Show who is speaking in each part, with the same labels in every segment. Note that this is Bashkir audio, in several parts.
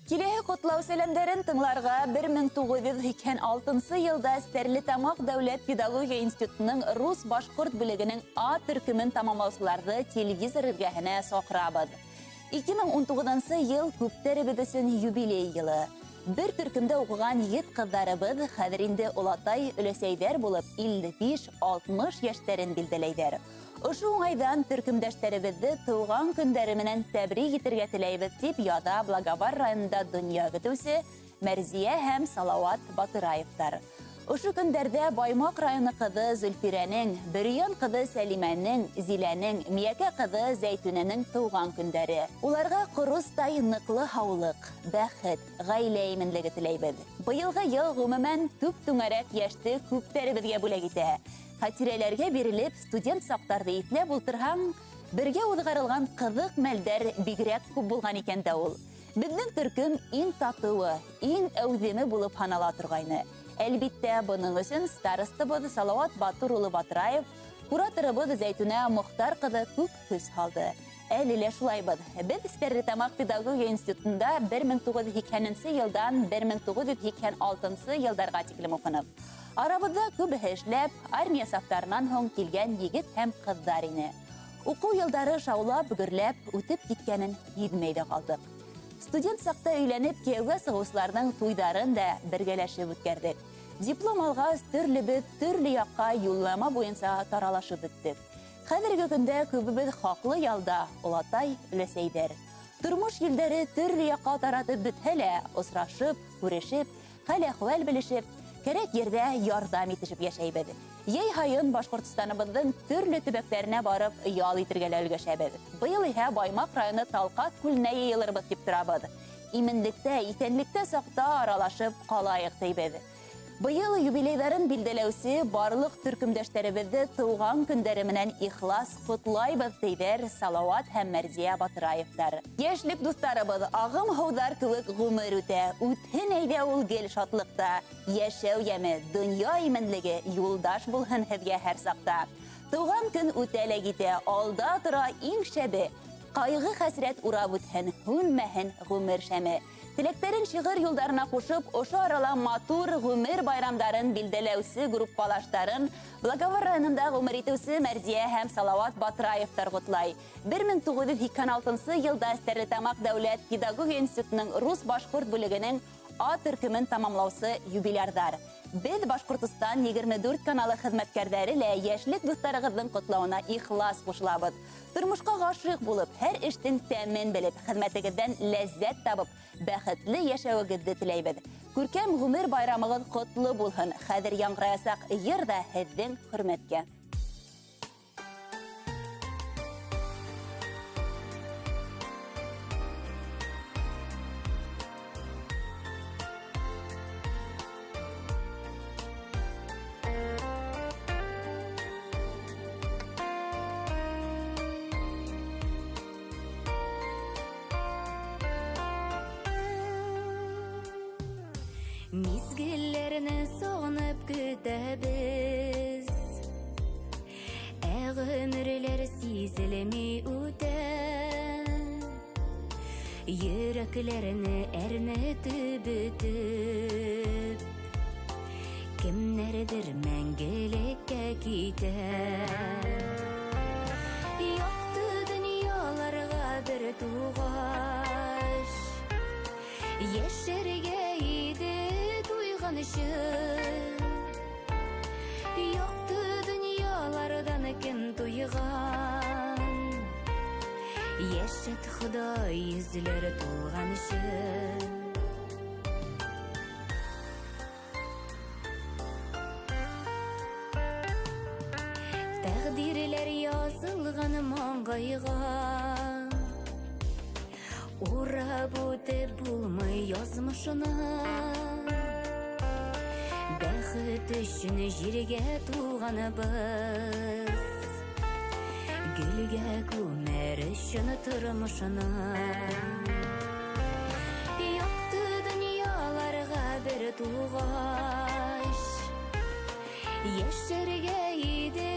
Speaker 1: Киләһе ҡотлау сәләмдәрен тыңларға 1986 йылда Стәрлетамаҡ дәүләт педагогия институтының рус-башҡорт бүлегенең А төркөмөн тамамлаусыларҙы телевизор эргәһенә саҡырабыҙ. 2019 йыл күптәребеҙ өсөн юбилей йылы. Бер төркөмдә уҡыған егет-ҡыҙҙарыбыҙ хәҙер инде олатай, өләсәйҙәр булып 55-60 йәштәрен билдәләйҙәр. Ошо уңайҙан төркөмдәштәребеҙҙе тыуған көндәре менән тәбрик итергә теләйбеҙ, тип яҙа Благовар районында донъя көтөүсе Мәрзиә һәм Салауат Батыраевтар. Ошо көндәрҙә Баймаҡ районы ҡыҙы Зөлфирәнең, Бөрйән ҡыҙы Сәлимәнең, Зиләнең, Миәкә ҡыҙы Зәйтүнәнең тыуған көндәре. Уларға ҡоростай ныҡлы һаулыҡ, бәхет, ғаилә именлеге теләйбеҙ. Быйылғы йыл, ғөмүмән, түп-түңәрәк йәште күптәребеҙгә бүләк итә. Хәтирәләргә бирелеп, студент саҡтарҙы иҫләп ултырһаң, бергә уҙғарылған ҡыҙыҡ мәлдәр бигерәк күп булған икән дә ул. Беҙҙең төркөм иң татыуы, иң әүҙеме булып һанала торғайны. Әлбиттә, бының өсөн старостабыҙ Салауат Батур улы Батраев, кураторыбыҙ Зәйтүнә Мохтар ҡыҙы күп көс һалды. Әле лә шулайбыҙ. Беҙ Стәрлетамаҡ педагогия институтында 1980 йылдан 1986 йылдарға тиклем уҡыныҡ. Арабыҙҙа күбеһе эшләп, армия сафтарынан һуң килгән егет һәм ҡыҙҙар ине. Уҡыу йылдары шаулап, гөрләп үтеп киткәнен һиҙмәй ҙә ҡалдыҡ. Студент саҡта өйләнеп кейәүгә сығыусыларҙың туйҙарын да бергәләшеп үткәрҙек. Диплом алғас, төрлөбөҙ төрлө яҡҡа юллама буйынса таралашып бөттөк. Хәҙерге көндә күбебеҙ хаҡлы ялда, олатай, өләсәйҙәр. Тормош елдәре төрлө яҡҡа таратып бөтһә лә, осрашып, күрешеп, хәл-әхүәл белешеп, кәрәк ерҙә ярҙам итешеп йәшәйбеҙ. Йәй һайын Башҡортостаныбыҙҙың төрлө төбәктәренә барып ял итергә лә өлгәшәбеҙ. Быйыл иһә Баймаҡ районы Талҡаҫ күленә йыйылырбыҙ тип торабыҙ. Именлектә, иҫәнлектә саҡта аралашып ҡалайыҡ, тейбеҙ. Быйыл юбилейҙарын билдәләүсе барлыҡ төркөмдәштәребеҙҙе тыуған көндәре менән ихлас ҡотлайбыҙ, тейҙәр Салауат һәм Мәрзиә Батраевтар. Йәшлек дуҫтарыбыҙ, ағым һыуҙар кеүек ғүмер үтә. Үтһен әйҙә ул гел шатлыҡта. Йәшәү йәме, донъя именлеге юлдаш булһын һеҙгә һәр саҡта. Тыуған көн үтә лә китә, алда тора иң шәбе. Ҡайғы-хәсрәт урап үтһен, һүнмәһен ғүмер шәме. Теләктәрен шиғыр юлдарына ҡушып, ошо арала матур ғүмер байрамдарын билдәләүсе группалаштарын Благовар районында ғүмер итеүсе Мәрзиә һәм Салауат Батраевтар ҡотлай. 1986 йылда Стәрлетамаҡ дәүләт педагогия институтының рус-башҡорт бүлегенең А төркөмөн тамамлаусы юбилярҙар. Беҙ Башҡортостан 24 каналы хеҙмәткәрҙәре лә йәшлек дуҫтарығыҙҙың ҡотлауына ихлас ҡушылабыҙ. Тормошҡа ғашиҡ булып, һәр эштең тәмен белеп, хеҙмәтегеҙҙән ләззәт табып, бәхетле йәшәүегеҙҙе теләйбеҙ. Күркәм ғүмер байрамығыҙ ҡотло булһын. Хәҙер яңғыраясаҡ йыр ҙа һеҙҙең хөрмәткә.
Speaker 2: Мизгелләрне сагынып көтәбез, Ә гомерләр сизелми үтә. Йөрәкләрне әрнетеп бөтеп, Кемнәрдер мәңгелеккә китә. Якты дөньяларга бер тугач, Яшәргә иде туйганчы. Якты дөньялардан кем туйган, Яшәт Ходай йөзләр тулганчы. Тәкъдирләр язылган маңгайга, Урап үтеп булмый язмышны. Бәхет өчен җиргә туганбыз, Гөлгә күмәр өчен тормышны. Якты дөньяларга бер тугач, Яшәргә иде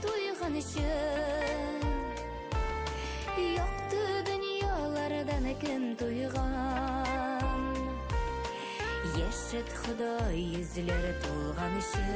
Speaker 2: туйганчы. Якты дөньялардан кем туйган, Яшәт Ходай йөзләре тулганчы.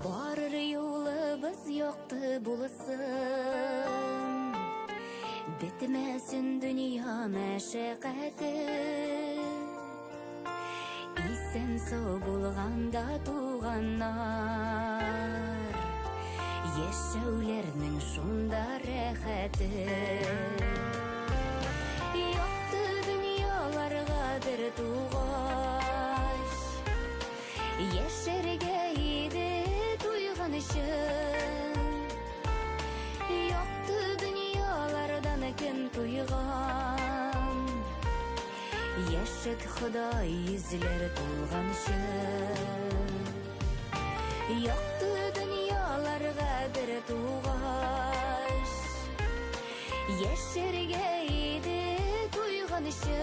Speaker 2: Барыр юлыбыз якты булсын, бетмәсен дөнья мәшәкате. Исән сау булганда туганнар, яшәүләрнең шунда рәхәте. Якты дөньяларга бер тугач, яшәргә иде туйганчы. Якты дөньялардан кем туйган, яшәт Ходай йөзләре тулганчы. Якты дөньяларга бер тугач, яшәргә иде туйганчы.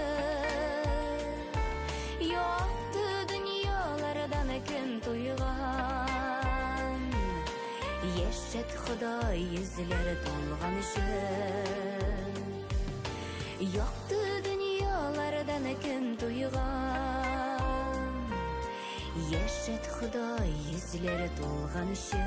Speaker 2: Якты дөньялардан кем туйган, яшәт Ходай йөзләре тулганчы. Якты дөньялардан кем туйган, яшәт Ходай йөзләре тулганчы.